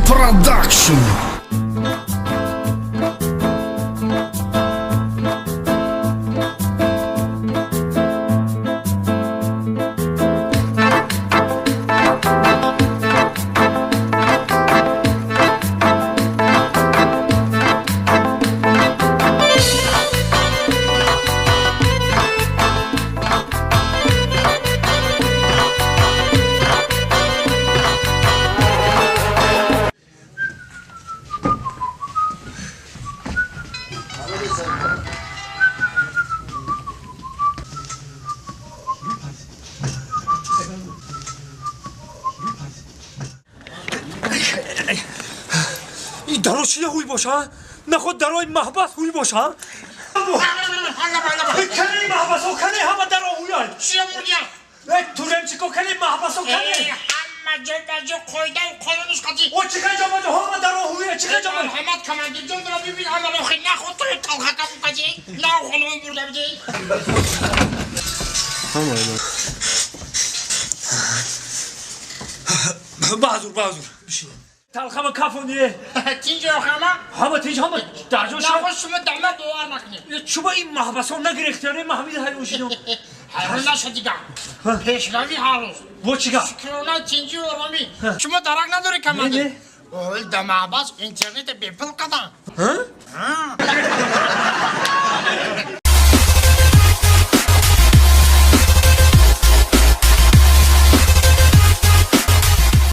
Production. Ин даро чия ҳуй боша? Наход дарои маҳбас ҳуй боша? Кани маҳбасо, кани ҳама даро ҳуяй? Чия мурдия? Туремчико, кани маҳбасо, кани? Ҳама ҷо ба ҷо қоидаву қонуниш қатӣ. О, чӣ ҷо ба ҷо ҳама даро ҳуя, чӣ ҷо ба Марҳамат, командирҷонро бибин, ҳама рохи наход то талхака букаҷи, на хонумон бурда бидӣ. Баҳзур, баҳзур. Талхама кафоне. Тинҷ охама? Ҳама тинҷ, ҳама дарҷо ша. Наход шумо дама бовар накунед. Чуба ин маҳбасо нагирехтиёре маҳмиди ҳайрон шидам. Ҳайрон нашад дигар. Пешравӣ ҳар рӯз. Бо чӣ гап? Шукрона тинҷи оромӣ. Шумо дарак надоред, командир? Не. Ол да маҳбас интернета бепул кадан. Ҳа? Ҳа.